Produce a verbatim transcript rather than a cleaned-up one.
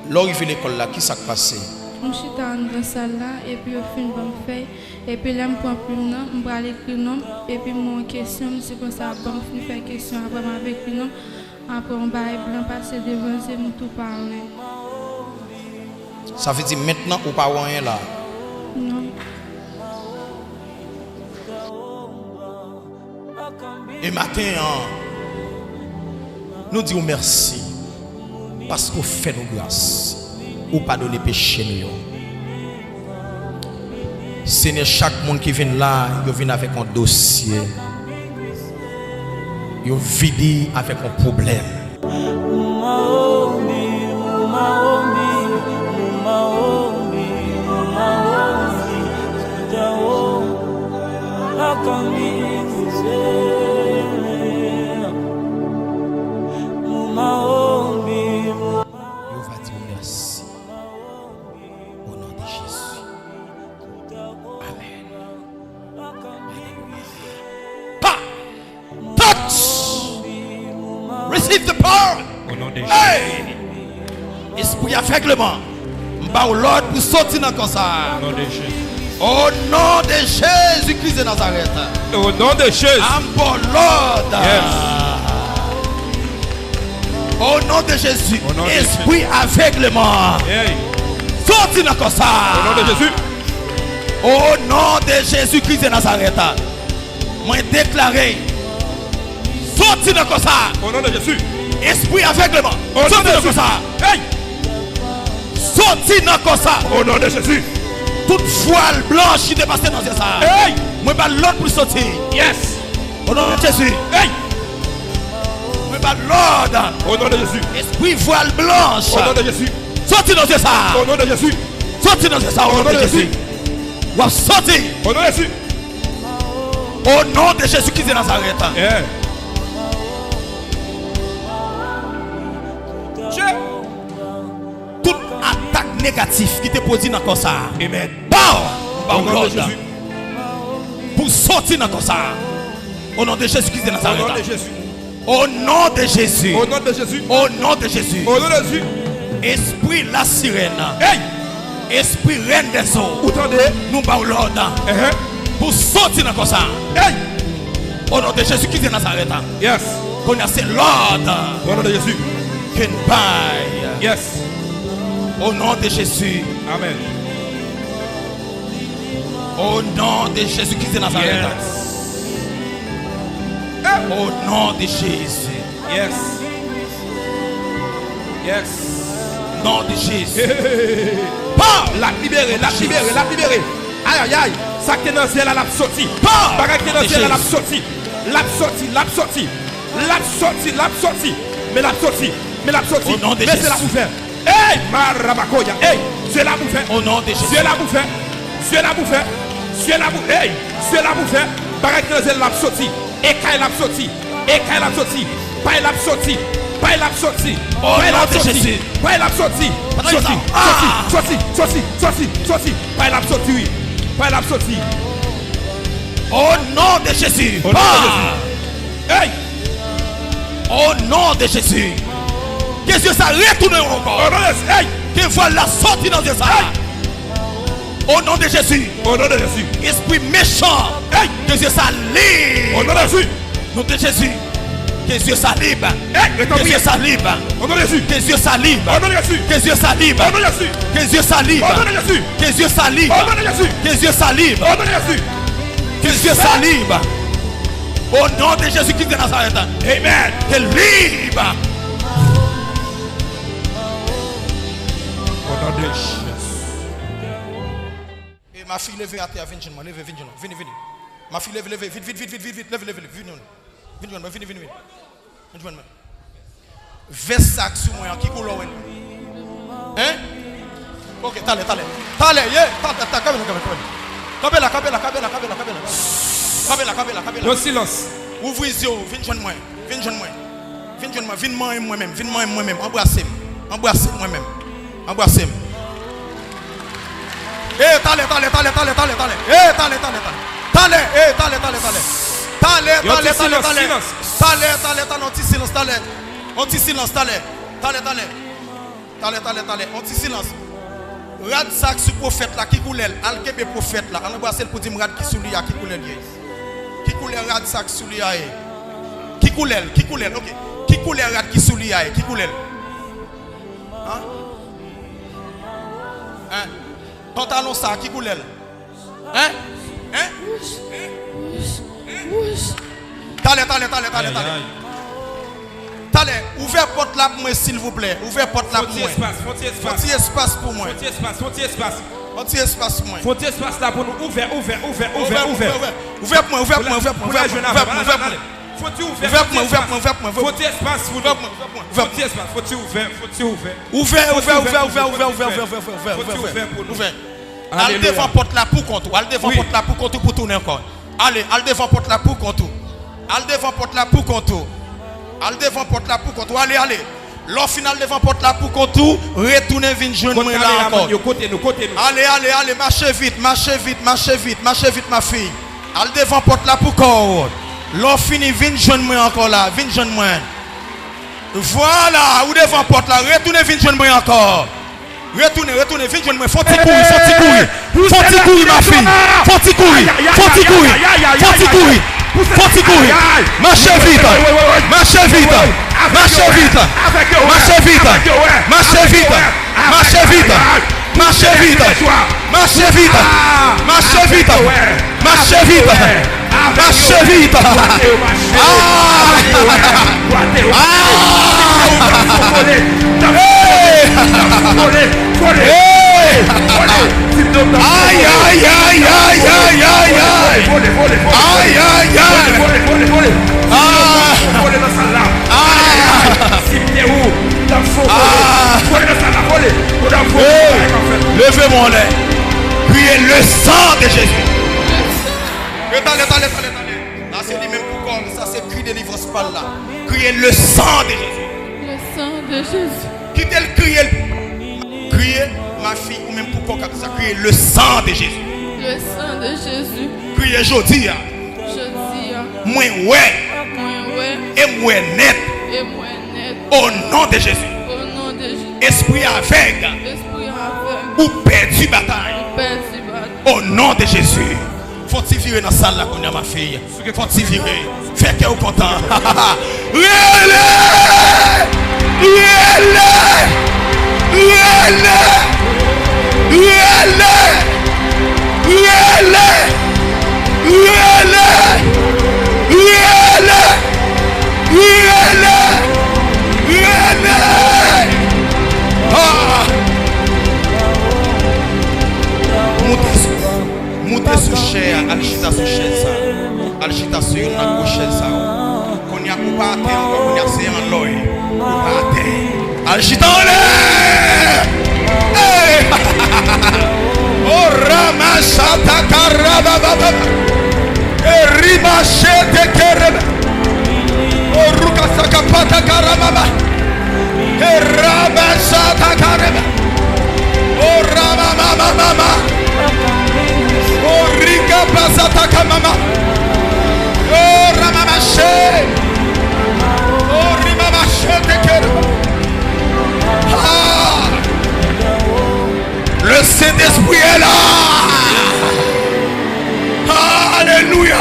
Lè w rive lekòl la, ki sa k pase? M chita anndan sal la, epi yo fin ban m fèy, epi lè m pran plim nan, m pral ekri non m, epi m wè yon kesyon, m di konsa, ban m fin fè kesyon, apre m ap ekri non m, apre yon bagay blan pase devan je m, m tou pa wè. Sa vle di mentnan ou pa wè anyen la? Non. E maten an, nou di w mèsi paske w fè nou gras, ou padone peche nou yo. Senyè, chak moun ki vin la, yo vin avèk yon dosye, yo vini avèk yon pwoblèm. Yo va di w mèsi. O non de Jezi. Amèn. Alelouya. Pa! Touch! Receive the power! O non de Jezi. Hey! Espri avègleman, m ba w lòd pou soti nan kò sa a. O non de Jezi. O non de Jezi Kris de Nazarèt. O non de Jezi. M ba w lòd. Yes. O non de Jezi. O non de Jezi. Espri avègleman. Hey. Soti nan kò sa a. O non de Jezi. O non de Jezi Kris de Nazarèt. Mwen deklare, soti nan kò sa a. O non de Jezi. Espri avègleman, soti nan kò sa a. Hey! Soti nan kò sa a. O non de Jezi. Tout vwal blanch ki te pase nan zye sa a. Hey! Mwen ba lòd pou l soti. Yes. O non de Jezi. Hey! Mwen ba lòd. O non de Jezi. Espri vwal blanch. O non de Jezi. Soti nan zye sa a. O non de Jezi. Soti nan zye sa a. O non de Jezi. W ap soti. O non de Jezi. O non de Jezi Kris de Nazarèt. Yeah. Tout atak negatif ki te pwodui nan kò sa a. Amen. Pow! M ba w lòd pou soti nan kò sa a. O non de Jezi Kris de Nazarèt. O non de Jezi. O non de Jezi. O non de Jezi. O non de Jezi. O non de Jezi. Espri lasirèn. Hey! Espri rèn dèzo. Ou tande? Nou ba w lòd. Ehe. Pou soti nan kò sa. Hey! O non de Jezi Kris de Nazarèt. Yes. Kounye a se lòd. O non de Jezi. Ke n bay. Yes. O non de Jezi. Amen. O non de Jezi Kris de Nazarèt. Yes. O non de Jezi. Yes. Yes. Non de Jezi. Pa! L ap libere, l ap libere, l ap libere. Ay, ay, ay. Sa k te nan zye l la, l ap soti. Pa! Bagay k te nan zye l la, l ap soti. L ap soti, l ap soti. L ap soti, l ap soti. Men l ap soti, men l ap soti. O non de Jezi. Men se l ap ouvè. Ey, marabakoya. Ey, zye l ap ouvè. O non de Jezi. Zye l ap ouvè. Zye l ap ouvè. Zye l ap ouvè. Ey, zye l ap ouvè. Bagay k nan zye l ap soti. E kay l ap soti. E kay l ap soti. Pay l ap soti. Pay l ap soti. O non de Jezi. Pay l ap soti. Soti. Soti. Soti. Soti. Soti. Pay l ap soti, wi. Pay l ap soti. O non de Jezi. O non de Jezi. Ey! O non de Jezi. Ke zye sa retounen ankò. O non de Jezi. Ey! Ke vwal la soti nan zye sa. Ey! O non de Jezi. O non de Jezi. Espri mechan. Ey! Ke zye sa lib. O non de Jezi. Non de Jezi. Ke zye sa lib. Ey! Ke zye sa lib. O non de Jezi. Ke zye sa lib. O non de Jezi. Ke zye sa lib. O non de Jezi. Ke zye sa lib. O non de Jezi. Ke zye sa lib. O non de Jezi. Ke zye sa lib. O non de Jezi. Ke zye sa lib. O non de Jezi Kris de Nazarèt. Amen. Ke lib. O non de Jezi. E mafi, leve atè a, vin jwenn mwen, leve, vin jwenn mwen, vini, vini. Mafi, leve, leve, vit, vit, vin jwenn mwen. Vin jwenn mwen, vin jwenn mwen. Vin jwenn mwen. Vès sa k sou mwen an, ki koulè w ye l? Hein? Ok, talè, talè. Talè, ye, ta, ta, ta, kanpe la, kanpe, kanpe la. Kanpe la, kanpe la, kanpe la, kanpe la, kanpe la. Kanpe la, kanpe la, kanpe la. Yon silans. Ouvri zye w, vin jwenn mwen. Vin jwenn mwen. Vin jwenn mwen, vin manyen m mwen menm, vin manyen m mwen menm. Anbrase m. Anbrase m mwen menm. Anbrase m. E, talè, talè, talè, talè, talè, talè. E, talè, talè, talè. Talè, e, talè, talè, talè. Talè, talè, talè, talè. Yon ti silans, silans. Talè, talè, talè, yon ti silans, talè. Yon ti silans, talè. Talè, talè. Talè, talè, talè. On ti silans. Rad sa k sou pwofèt la, ki koulè l? Al kenbe pwofèt la. Al anbrase l pou di m rad ki sou li a, ki koulè l ye? Ki koulè rad sa k sou li a ye? Ki koulè l? Ki koulè l? Ok. Ki koulè rad ki sou li a ye? Ki koulè l? Hein? Hein? Pantalon sa, ki koulè l? Hein? Hein? Wouj. Wouj. Wouj. Talè, talè, talè, talè, talè. Ay, ay. Talè, ouvè pòt la pou mwen, silvouplè. Ouvè pòt la pou mwen. Fon ti espas, fon ti espas. Fon ti espas pou mwen. Fon ti espas, fon ti espas. Fon ti espas pou mwen. Fon ti espas la pou nou. Ouvè, ouvè, ouvè, ouvè, ouvè. Ouvè pou mwen, ouvè pou mwen, ouvè pou mwen, ouvè pou mwen, ouvè pou mwen, ouvè pou mwen. Fon ti ouvè, ouvè pou mwen, ouvè pou mwen, ouvè pou mwen, ouvè pou mwen. Fon ti espas pou nou. Ouvè pou mwen, ouvè pou mwen, ouvè pou mwen. Fon ti espas, fon ti ouvè, fon ti ouvè. Ouvè, ouvè, ouvè, ouvè, ouvè, ouvè, ouvè, ouvè, ouvè, ouvè. Fon ti ouvè pou nou. Ouvè. Al devan pòt la pou kont ou. Al devan pòt la pou kont ou pou tounen ankò. Ale, al devan pòt la pou kont ou. Al devan pòt la pou kont ou. Al devan pòt la pou kont ou. Ale, ale. Lè w fin al devan pòt la pou kont ou, retounen vin jwenn mwen la ankò. Kote nou, kote nou? Ale, ale, ale, mache vit, mache vit, mache vit, mache vit, mafi. Al devan pòt la pou kò w. Lè w fini, vin jwenn mwen ankò la, vin jwenn mwen. Vwala, ou devan pòt la, retounen vin jwenn mwen ankò. Retounen, retounen, vin jwenn mwen. Fon ti kouri, fon ti kouri. Fon ti kouri, mafi. Fon ti kouri, fon ti kouri, fon ti kouri, fon ti kouri. Mache vit, mache vit, mache vit, mache vit, mache vit, mache vit, mache vit, mache vit, mache vit, mache vit. Mache vit! Mache vit! Ah! Ah! Hey! Hey! Ay, ay, ay, ay, ay, ay, ay! Ay, ay, ay! Ah! Ah! Hey! Leve men w anlè. Kriye le sang de Jésus. Talè, talè, talè, talè. Sa se li menm pou kò l, sa se kri delivrans pa l la. Kriye le sang de Jésus. Le sang de Jésus. Kite l kriye l. Kriye, mafi, ou menm pou kò w k ap di sa. Kriye le sang de Jésus. Le sang de Jésus. Kriye jodi a. Jodi a. Mwen wè. Mwen wè. E m wè nèt. E m wè nèt. O non de Jezi. O non de Jezi. Espri avèg. Espri avèg. Ou pèdi batay. Ou pèdi batay. O non de Jezi. Fon ti vire nan sal la kounye a, mafi. Fon ti vire. Fè kè w kontan. Rele! Rele! Rele! Ah! Moute sou, moute sou chè a, al chita sou chèz sa. Al chita sou youn nan gwo chèz sa yo. Kounye a, ou pa atè ankò, kounye a, se anlè w ye. Ou pa atè. Al chita anlè! Hey! Oh, Ramashata Karababa. Erimashete Kerebe. Oh, Rukasakapata Karababa. Erabasata Karebe. Oh, Ramamamamama. Oh, Rikapasata Kamama. Oh, Ramamache. Oh, Rimamache Tekere. Ah! Le Saint-Esprit est là. Alléluia.